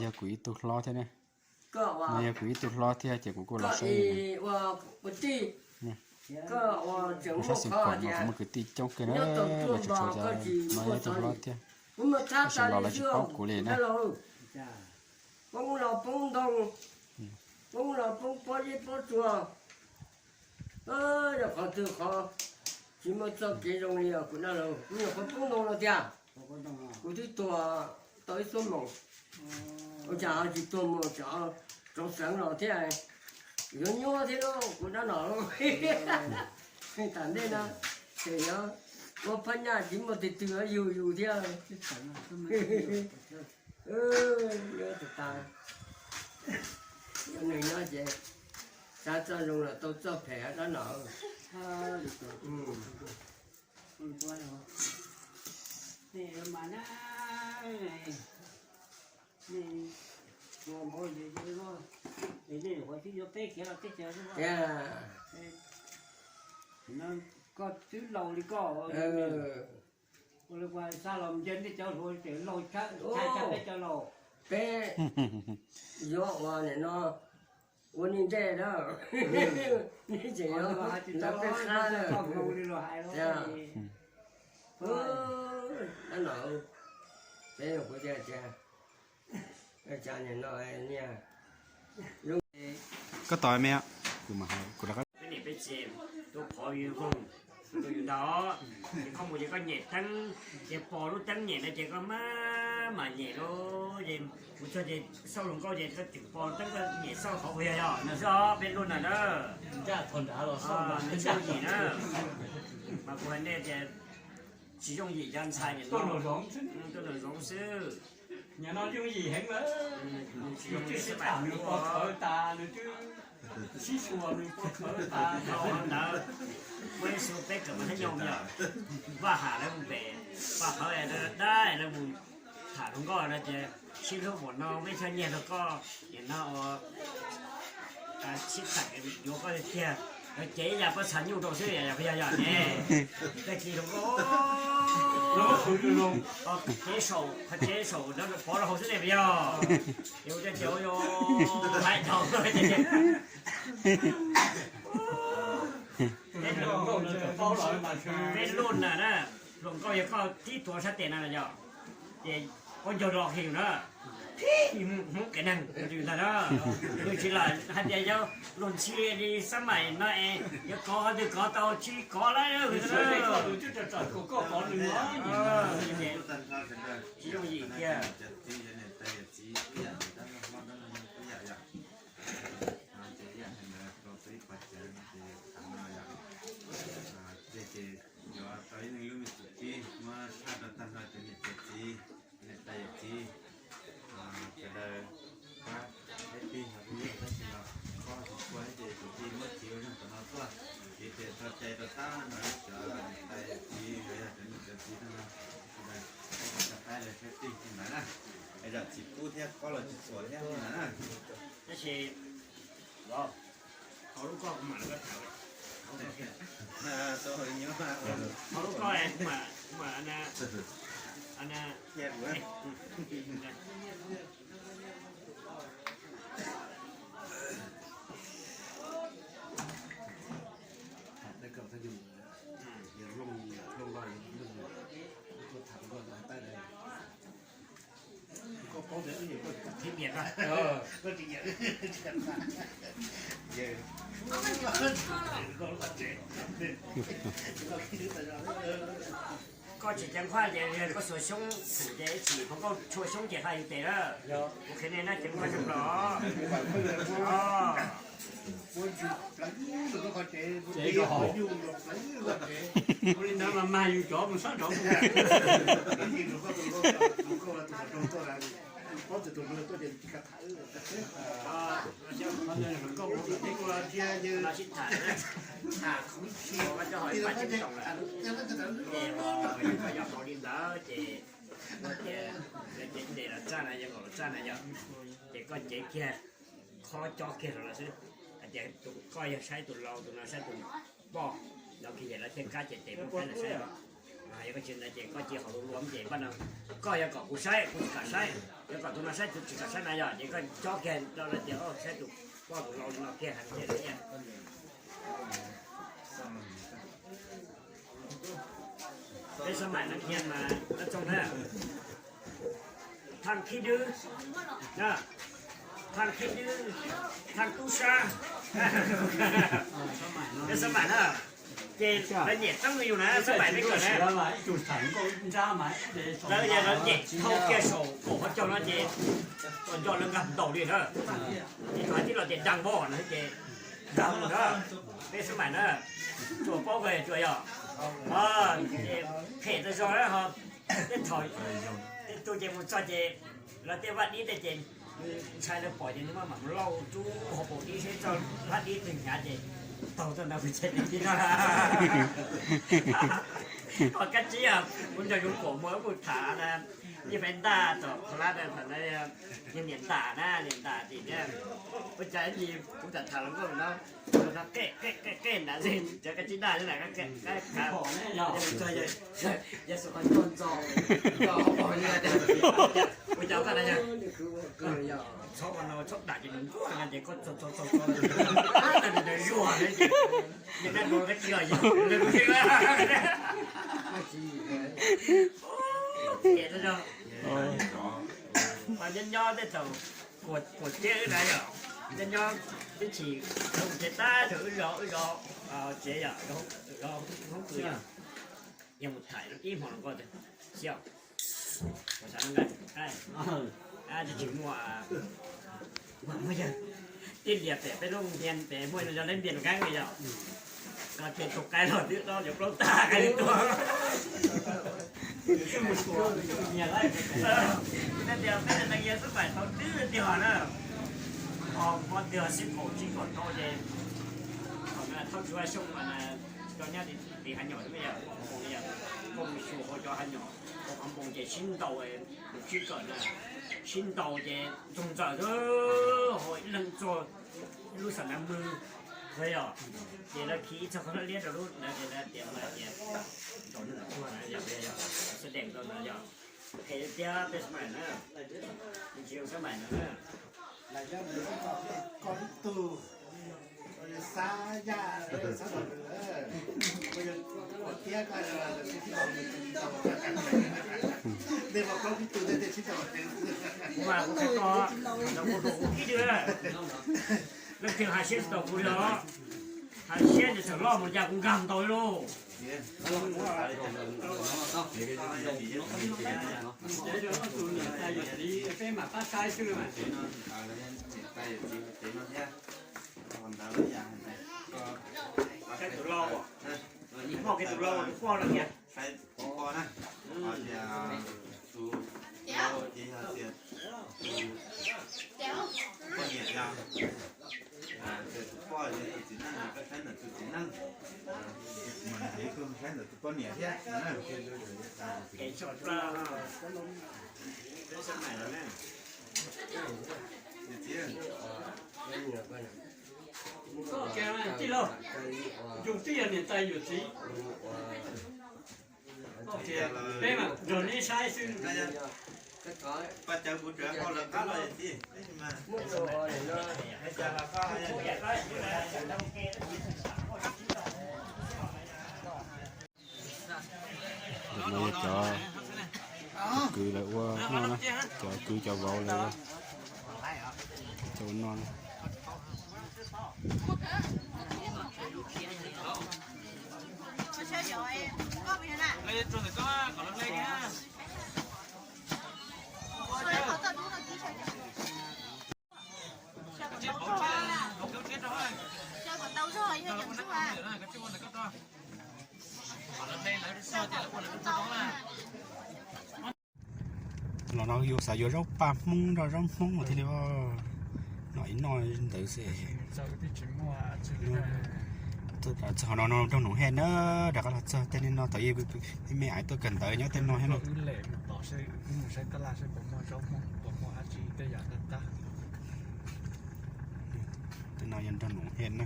Yog kuv ib tug hlob thiab ne. No yog kuv ib tug hlob thiab ces kuv kuj los saib. Kuv saib xeev pom no kuv muaj kwv tij coob kawg na, kuv tsis tshua, no yog ib tug hlob thiab, tab sis los lawv tsis paub kuv li na. Poob los poob ntoo, poob los poob pob zeb pob tsuas, yog qhov twg qhov tsis muaj txoj kev zoo li os kuv dab laug. Kuv nyuam qhuav poob ntoo no tiag, kuv twb tuag tau ib xuab moos. Ua cas ho tsis tuag mus, tsov xeev los thiab, yuav nyuaj thiab lauj kuv dab laug. Tam ntej no ces yuav muab phab nyaj tsis muaj twg twg yug yus thiab. Yuav tas tas, yog nws nyob ces xav txoj zoo los tau txoj phem dab laug. Koj twb laus li koj, ua li ua xav los nce nej cov hluas ces laug tshaj, tshaj peb cov laus. Peb yuav ua nim no ua ni ntej na, tseem yuav lawv peb qab na. Dab laug, peb kuv tias tias, cas nim no niag Koj tos me, kuv mam, kuv rov qab. Peb niam peb txiv, tus phov yus voog, tus yus ntaus, ces koj mus ces koj nyem teeb, ces pom lub teeb nyem no ces koj mam, mam nyem lauj. Ces kuv txog ces xauj hluas nkauj ces koj tseem pom teeb koj nyem xauj qhov uas yog yog no xwb os, peb luaj na na. Nws yooj yim na, mas kuv hais nej tias tsis yooj yim cov ntxhais nim no, tuaj nraum zoov xwb. Nim no yooj yim heev lawm, nws tsis yooj yim, sib tham nws pov khawv tas, nws twb sib xyuas nws pov khawv tas. Ntawd muaj ib xu peb kawm mas thiab nyob yog Vaj Ham lawv mus pem, Vaj Ham lawv dab lawv mus tham hluas nkauj no ces sib hlub npaum no, peb chaw nyiag rau koj, nim no sib tham yuav koj tiag, lawv cev ib yam pob txha nyuj rau xwb, yog yog ne, tej kis rau koj, cev saum, qhov cev saum pov rau hauv xwb ne, yog yus tej ces ua yog hais dhau. Peb luaj na na, hluas nkauj yog koj tib tuav sab tes na yog, ces ua ncaug los qhia yus na, Hmoob kev neeg ntag na. Nws tsis lam hais tias yog luag ntxhi li xab maim no es yuav kov qhov twg kov tau, tsis kov lawm. Tsis yooj yim kiag. Ces yam ntawd rau peb ib qho cawv no ces tham no yom. Ces, ces yuav tau ib leeg lub me txuj kib muab tshaj rau tag nrho cov niam cov txiv, niam tais yawm txiv, sawv daws pab peb tig los peb yeej tab sis los khob tsis tshua ces tus tij muab txiv ua neeg tom no tuaj, ces ces tso cai rau tag nrho cov niam tais yawm txiv los yog cov niam cov txiv tag nrho, sawv daws pab lawv peb tig ntawd na. Es zam txim pub thiab khob los tsis txuas thiab ntawd na. Tab sis, hauv lub koj kuv mam li koj tham. Hauv lub koj kuv mam, kuv mam, Koj tsis ceev faj ces koj xuas xyoob xwm ces tsis, hluas nkauj tshua xyoob ces hla yus tes na. Kuv qhia nej na, ceev faj zoo los. Ua li ntawd mas mag yus cov mus sab nraud. Li ntawd ces, ces ntes los txaj na yog, nkaum los txaj na yog, ces koj cev kiag, khob cob kiag rau lawv xwb. Hais tias tus koj yog saib tus laus, tus no saib tus poj, no kiag ces lawv thiaj kab ces tes muab kaib lawv saib os. Yog koj tsis ntawd ces koj cia hauv lub luam ces npaj no, koj yog kom kuv saib kuv tsis kam saib. Kom tus no saib tus tsis kam saib na yog ces koj cob kiag rau lawv tias saib tus poj tus lau no kiag hais tias peb xab maim no kiag mas no txog na, thaj khib dwb, thaj khib dwb, thaj tub sab, peb xab maim na. Ces lawv nyem tseeb yus na, xab maim peb kawm na. Lawv yog lawv nyem thau kiag saum kaum qhov cog no ces txom nco lawv nkag ntaus li na. Ces thaum tij los ces dag npoj no ces dag mus na, peb xab maim na, tsuas paub kawg tsuas yog phem tau zog na ho. Tej thaum tej tug ces mus txog ces lawv tej vaj dib tej ces ntshai lawv pom ces nws maj mam mus lauj rub hauv paus dib seb txog vaj dib twg hnyav ces taug txoj ntawd mus ces li no. Ho kab tsib kuv nrog Yoov Kaum Muas wb mus tham na, ib fais ntaj tom Khuv Lab na, tham na, niam ntam na, niam ntam tim na, ua cas ib ntsis kuv tham tham los nkauj no, qej qej qej nram xwb, cov kab tsib ntaj xwb na, yog xus qhov ntxo ntxo, ua cas koj na, txhob ua no txhob dam ces nws nkuaj no ces koj txo txo txo txo, nws zuag, nws dab npua kab tsib os, yog lwm xwb. Nyob nyob tej thaum kuam teb wb na yom, nyob nyob teb chim, teb tag thaum wb zov wb zov tsev yom, hoob kws yom, yog mus tham ib hmo los nkauj xwb, xyov, tsis muaj, muaj yawg tib lias pem peb lub ntias pem muaj yog leb ntias nqeeb li yom, ko ces tus qaib los twb dob yuav plaub tag qaib li tuag. Tej tias peb neeg yawg xub pais tau twb tiag na, ho pov tiag sib kaum tsib kaum rau ces thaum no thauj tsis ua xyoo mas tsis tau nyob tim hav nyom li yom, koj mus xyuas hauv cov hav nyom, hauv qhov npoo ces sib ntaus, mus tsib kawm na, sib ntaus ces ntxoog ntxawm xwb, ho ib leeg txog lub xam nav mwg, yog ces lawv khi ib txog qhov liab rau lub ntawd ces lawv tias mas tias ntaus neeg tuag na, yog xwb deem rau ntawd yog. Qhia tiag peb xab maim na, tsis zoo xab maim no na. Koj ib tug, xab yaj, xab los, thiab koj, nej mas koj ib tug tej tej sib tau, kuv mas kuv qhia koj, kuv ib tug, leej twg hais siab tsis tau kuv li os, hais siab ces txawm loj mus cas kuv nkag ntau li lauj. Ces tus niam tais yawm txiv peb mam pab saib xwb mas. Tus lau, muaj kiag tus lau tus poj lawm kiag. Saib tus poj na, ho tias tus lau ces yog tias tus poj niam yog, tias tus poj yog tus txiv neej, koj saib ntawm tus txiv neej, mas kuv saib ntawm tus poj niam thiab. Tij laug, yus twb yog niam tais yawm txiv. Peb mas nrog neb saib xwb. Paj caw kuv tseem hau lawv qab los tij. Cov kwv lawv ua noj na, cov kwv cov vauv lawv ua, cov ua noj na. Los no yus xav yuav zaub paj Hmoob nrog zaub Hmoob thiaj li no ib noj ntawd xwb. Txog no no nrog Noom Hej na, rov qab los txog tej no thaum ub me aiv tuaj kawm ntawv nyob tej no thiab no. Tej no yog nrog Noom Hej na.